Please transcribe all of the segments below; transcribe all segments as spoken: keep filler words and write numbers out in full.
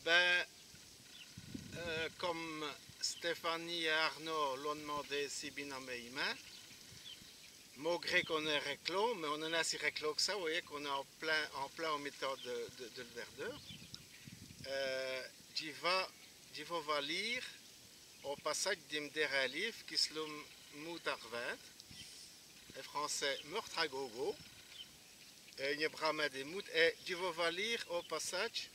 Bin, euh, come Stéphanie èt Arnaud l'ont d'mandé si bin améyemint, maugré qu'on èst rèclos, mins on n'èst nin si rèclos qu' ça, vos vèyez qu'on èst in plin, in plin au mitan di, di, di l' vèrdeur. Euh, dji va, dji vos va lîre on passadje di m' dêrin lîve qui s' lome Moûte à r'vinde, è francès Meurtre à gogo. Èt i gn-a bran.mint dès moûtes. Èt dji vos va lîre on passadje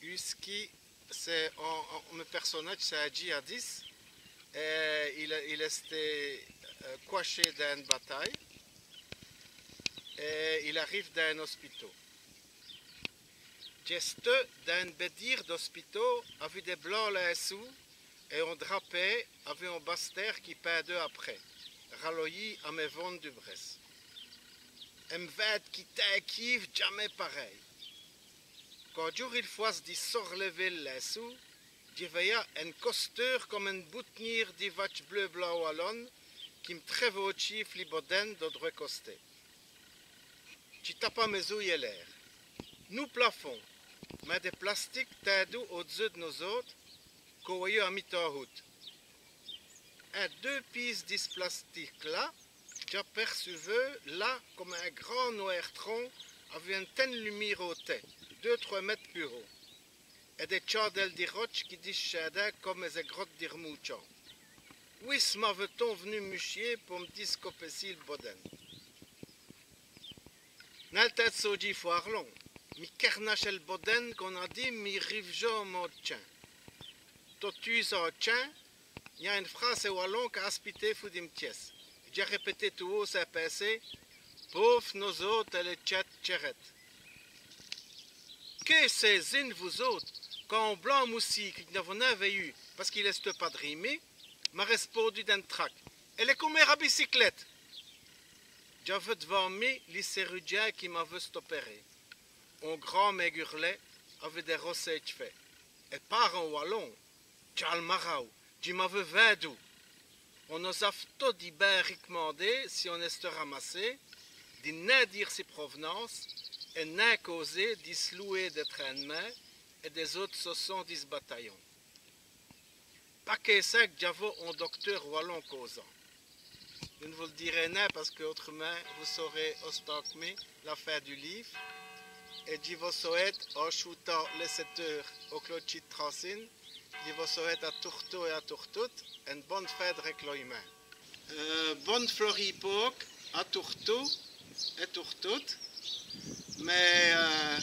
ùsi c'èst on, on, on pèrsonadje, c'èst in djihadisse. Èt il, il èsteut, euh, cwachî dins ène bataye. Èt il arive dins in-ospitau. Dj'èsteus dins ène bèdîre d'ospitau avou dès blancs linçoûs èt on drapêt avou on bastêre qui pindeut après, raloyî à mès vônes du brèsse. Èm vinte qui tinquîve jamés parèy. Quand dj'oûri l' fwèce di sorlèver l' linçoû, dji vèya ène costeûre come ène boutnîre di vatche bleu blanc walone qui m' trèvôtchîve li bodène do drwèt costé. Dji tapa mès-ouys è l'aîr. Nos plafonds, mints di plastique, tindoût au-d'zeû d' nos-ôtes, qu'on vèyeut à mitan hoûte. È deûs pîces di ç' plastique-là, dj'apèrceûveus là come in grand nwêr tronc avou ène tène lumîre au tèt, deûs, trwès mètes pus hôt. Èt dès tchandèles di rotche qui dischindint come dès grotes di r'mouchant. Wice m'aveut-on v'nu muchier po m' discopèssî l' bodène. Nin l' timps d' saudjî fwârt long, mi kèrnache èl bodène qu'on-a dit mi riv'jant au tchin. Tot-ûs au tchin, gn-a ène frâse è walon qu'a aspité foû di m' tièsse. Dj'a rèpèté tot hôt sins pinser: Pôve nos-ôtes èt lès tchètes tchèrètes. Qué sèz-in, vous-ôtes, quand on blanc moussî qui dj' n'aveu nin vèyu pace qu'il èsteut pa drî mi, m'a rèspondu d'ène traque: Èle èst comère à biciclète. Dj'aveus d'vant mi li cèrudjin qui m'aveut opèré. On grand mègurlet avou dès rossês tch'fès. Èt pâre in walon, dj'al marawe, dji m'aveus vindoû. On nos-aveut todi bin rik'mandé, si on èsteut ramassé, di nin dîre si prov'nance èt nin causer di s' louwer dès trints d' min èt dès-ôtes soçons di s' batayon. Pace qui dj'aveu on docteûr walon causant. Dji n' vos l' dîré nin pace qu'ôtrèmint vos saurèz ostant qu' mi la fin du lîve. Èt dji vos sowête, an choûtant lès sèt eûres au clotchî d' Trancine, dji vos sowête à tourtous èt à tourtoutes ène bone fin d' rècloyemint. Euh, bone florî Pâques à tourtous èt tourtoutes. Mins, euh,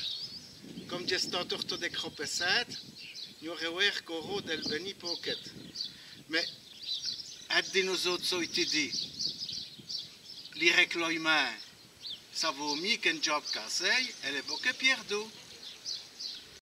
come dj'èsteu tot dècrèpèt, dj'aureu wêre qu'on rôde èl bèni pôkète. Mins, èt di nos-ôtes, ça a-t-on dit, li rècloyemint, ça vaut mî qu'ène djambe cassêye èt lès bokèts pièrdous.